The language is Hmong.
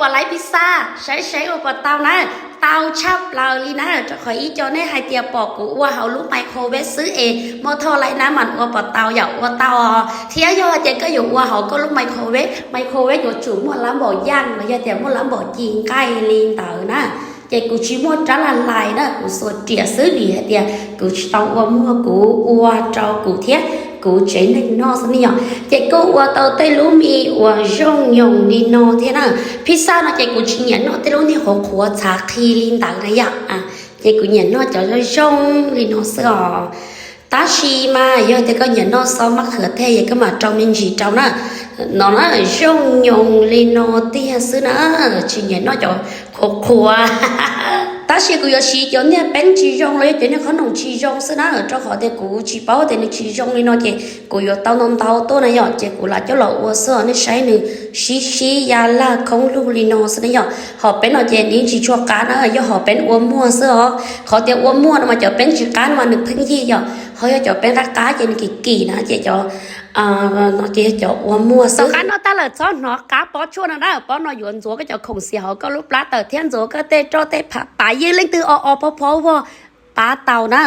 Pom laiv pizza, saib saib ua puas tau na. Tau tshaj plaws li na, rau qhov ib co nej hais tias pom kuv ua hauv lub microwave xwb es muaj thoj laiv na mas ua puas tau, yam ua tau. Thiab yog hais tias koj yuav ua hauv koj lub microwave, microwave yuav tsum muaj lab npaum yaj los yog tias muaj lab npaum ci nqaij li ntawd na. Ces kuv tsis muaj rab laj lais na, kuv xuas riam xwb vim hais tias kuv tsis tau ua muag, kuv ua rau kuv thiab kuv tsev neeg noj xwb ne yom. Ces kuj ua tau tej lub me uas zoo nyoos li no thiab na. Pizza no ces kuv tsis nyiam noj tej lub niag qhuav qhuav txhav qhi li ntawd na yom. Ces kuv nyiam noj cov zoo zoo li no xwb os. Tab sis mas yog tias koj nyiam noj xos mab khwv thiab es koj mam rau me ntsis rau na. No na, zoo nyoos li no tiag xwb na, tsis nyiam noj cov qhuav qhuav. Tab sis kuv yuav siv cov niag peeb tsis zoo los yog cov niag qhob noom tsis zoo xwb na, rau qhov tias kuv tsis paub tias nws tsis zoo li no ces kuv yuav tau ntau ntau tuaj na yom, ces kuv lam coj los ua xwb os. Nej saib nws sib sib ya laj khoob lug li no xwb na yom. Hom peeb no ces nws tsis tshua qab na, yog hom peeb ua muag xwb os. Qhov tias ua muag no mas cov peeb tsis qab no mas nws pheej yig yom, ho yog cov peeb qab qab ces nws kim kim na ces cov no ces yog cov ua muag xwb. Qab no tag lawm txhob hnov qab pob tshuaj no na, pob no yuav ntxuav koj cov khoom xiav hauv koj lub plab tawm thiab ntxuav koj tej roj tej phav pav yeej leej twg o o phob phob vog pab tau na.